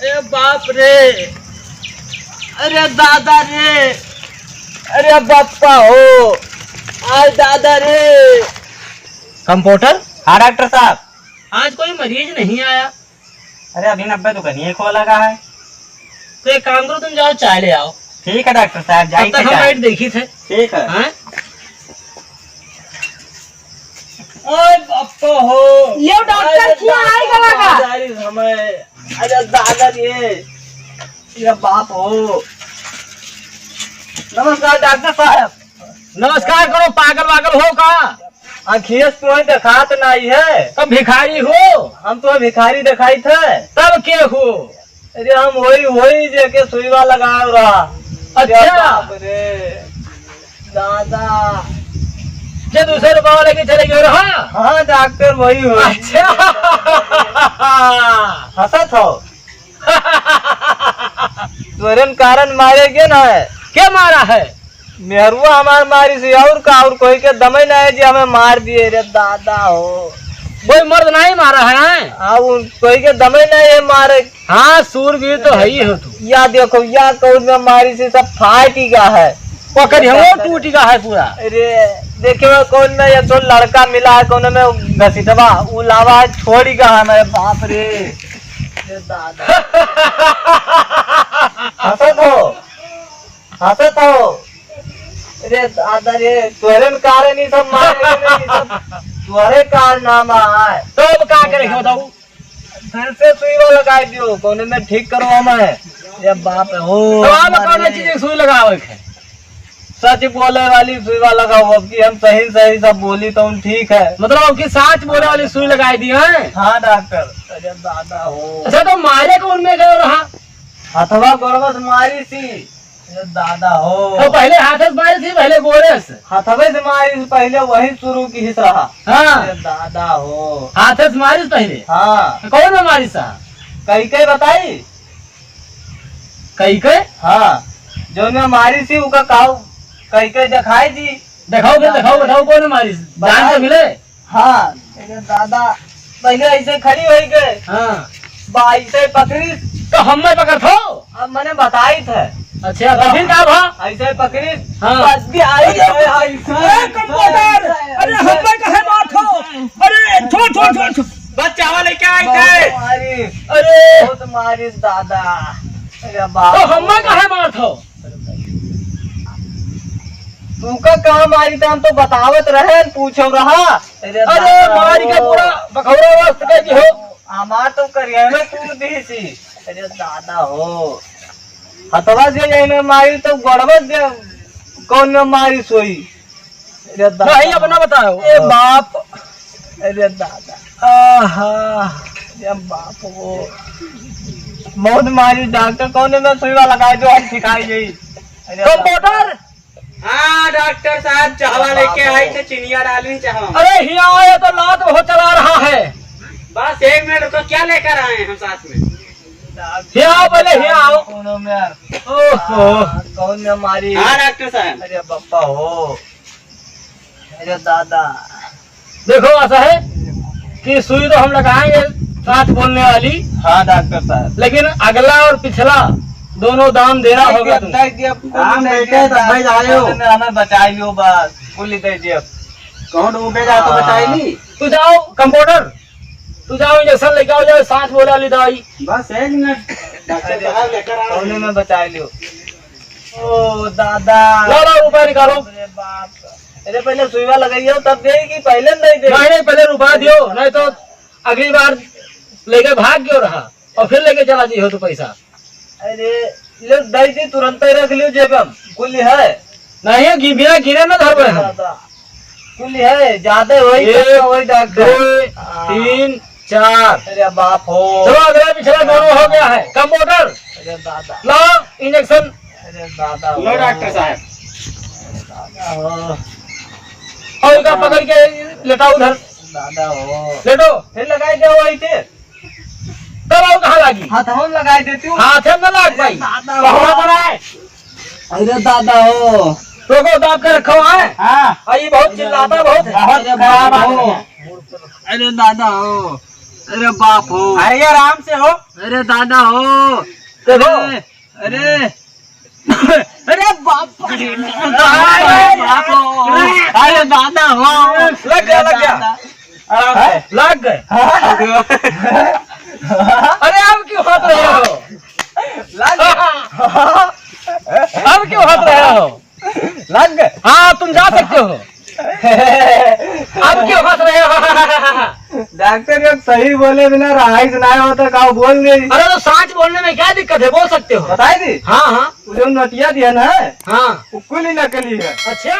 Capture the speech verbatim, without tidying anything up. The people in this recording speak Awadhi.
अरे बाप रे, अरे दादा रे, अरे बप्पा हो, आय दादा रे। कंपाउंडर? हाँ डॉक्टर साहब। आज कोई मरीज नहीं आया। अरे अभी नब्बे दुकानिए खोला गा है। तो एक काम करो, तुम जाओ चाय ले आओ। ठीक है डॉक्टर साहब, तब जाइए तक हम चाय। बैठ देखी थे। ठीक है। हाँ? ओए बापा हो। ले डॉक्टर अरे किया आए गला का। दादा रे हमें। अरे दादा रे। ये बाप हो। नमस्कार डॉक्टर साहब। नमस्कार करो, पागल वागल हो का? आँखिए से तोहे देखात नाई है। तब भिखारी हो? हम तो भिखारी देखाई थे। तब के हो? अरे हम वही, वही जेके सुईवा लगाए रहा। अच्छा। अरे बाप रे, दादा। जे दूसरे रुपया लेके चले गए रहा? हाँ डॉक्टर, वही हो। अच्छा। हंसत हो? तोरन कारण मारे के ना है। के मारा है? मेहरुआ हमार मारी से और का, और कोई के दमे ना है जी हमें मार दिए रे दादा हो। कोई मर्द नहीं मारा है? हाँ, उन कोई के दमे ना है मारे। हाँ, सूरवीर तो है ही हो तू। या देखो, या कौन में मारी से सब फाट ही गया है। ओकर हमो टूट गया है पूरा। अरे, देखे वो कौन में ये तो लड़का मिला है, कौन में घसीटवा, उ लावा है, छोड़ ही गया है मेरे बाप रे। ये दादा। हंसत हो, हंसत हो। अरे दादा रे, तोहरे कारण ही सब मारे गए, ये सब तोहरे कारनामा है। तो अब का करे के बताऊ? फिर से सुईवा लगाई दियो, कोने में ठीक करो हमें। ये बाप रे हो। तो अब हमारे कौन चीज की सुई लगावे के? सच बोले वाली सुईवा लगाओ, अब की हम सही सही सब बोली तो हम ठीक है। मतलब अब की सच बोले वाली सुई लगाई दी है? हाँ डॉक्टर। अरे दादा हो। अच्छा तो मारे कौन में गयो रहा? हथवा गोड़वा से मारी सी। अरे दादा हो। तो पहले हाथ से मारी थी, पहले गोड़े से? हथवे से मारी थी, पहले वही शुरू की हिस रहा। हाँ। अरे दादा हो। हाथ से मारी थी पहले? हाँ। तो कौन में मारी सा? कई कई बताई? कई कई? हाँ। जो में मारी थी, उका काऊ कई कई दिखाई दी। दिखाओ फिर, दिखाओ, बताओ कौन में मारी? जान तो बताई। मिले? हाँ, अरे दादा, पहले ऐसे खड़ी होई के। हाँ। बा, ऐसे पकड़ी। तो हम्मे पकड़त हो? अब मने बताई थे। अच्छा, तो फिर का भा? ऐसे पकड़ी। हाँ। बस भी आई अरे, है, ऐसे, अरे, ऐसे, कंपाउंडर, ऐसे, अरे, ऐसे। हम्मे काहे मारत हो? अरे, छोड़, छोड़, छोड़, छोड़। बस चावल लेके आई थे। बहुत मारी। अरे। बहुत मारी दादा। अरे बाप। तो हम्मे काहे मारत हो? तू का कहाँ मारी था, हम तो बतावत रहे, पूछो रहा। अरे अरे, दादा मारी के हो। पूरा बखौरा वस्त कर दी हो। हमार तो करिया में तू दी सी। अरे दादा हो। हथवा से यही में मारी तो गड़बड़ दे, कौन में मारी सोई। अरे दादा। नहीं, अपना बताओ। ए बाप। अरे दादा। आहा। अरे बाप हो। बहुत मारी डॉक्टर, कौन में सुईवा लगाई दो, हम सिखाई जाई। अरे कंपाउंडर। हाँ डॉक्टर साहब, चाहवा लेके आई थे, चिनिया डाली चाहवा। अरे हिया आए तो लात बहुत चला रहा है। बस एक मिनट रुको, क्या लेकर आए हैं हम साथ में? हिया आओ पहले, हिया आओ। कौन में यार? ओहो। हाँ, कौन में मारी? हाँ डॉक्टर साहब। अरे बप्पा हो। अरे दादा। देखो, ऐसा है कि सुई तो हम लगाएंगे साँच बोलने वाली, हाँ डॉक्टर साहब। लेकिन अगला और पिछला दोनों दाम देना होगा तुमको। दाम बेटे तब भाई जायो। हमें बचाई लियो बस, कुल दे दियो। कौन उबे जा तो बचाई ली? तू जाओ कंपाउंडर, तू जाओ इंजेक्शन लेके आओ, जाओ साँच बोले वाली दवाई। बस एक मिनट डॉक्टर साहब लेकर आ रहे हैं। कौन में बचाई लियो। ओ दादा। ला, ला, रुपया निकालो। अरे बाप। अरे पहले सुईवा लगाइयो तब दे कि पहले नहीं दे? नहीं, नहीं, पहले रुपया दियो, नहीं तो अगली बार लेके भाग गयो रहा और फिर लेके चला जी हो तो पैसा। अरे ले दे दी, तुरंत ही रख लियो जेब में। कुल है। नहीं, गि-, बिना गिने ना धरबे हम। दादा। कुल है, ज्यादा वही एक, करता वही डॉक्टर। दो, हाँ। तीन, चार। अरे बाप हो। चलो, अगला पिछला दोनों हो गया है। कंपाउंडर, अरे दादा। लाओ इंजेक्शन। अरे दादा हो। लो डॉक्टर साहब। दादा हो। और इनका पकड़ के लेटाओ उधर। दादा हो। लेटो। फिर लगाई दे वही थे। तब और कहाँ लागी? हाथ हम लगाई देती हूँ। हाथ में ना लाग पाई। दादा हो। बहुत बड़ा है। अरे दादा हो। रोको, दाब के रखो है। हाँ। और ये बहुत चिल्लाता बहुत। बहुत अरे खराब बाप आदमी हो। है। अरे दादा हो। अरे बाप हो। अरे आराम से हो। अरे दादा हो। देखो। अरे, अरे, अरे बाप रे। अरे बाप हो। अरे दादा हो। लग गया, लग गया। आराम से। लग गए। अरे अब क्यों हंस रहे हो? लग गए। अब क्यों हंस रहे हो? लग गए। हाँ, तुम जा सकते हो। अब क्यों हंस रहे हो? डॉक्टर लोग सही बोले बिना रहाई सुनाए हो तो का बोल दे। अरे तो सांच बोलने में क्या दिक्कत है, बोल सकते हो। बताई दी? हाँ, हाँ। वो जो नोटिया दिया ना, हाँ। वो कुल ही नकली है। अच्छा।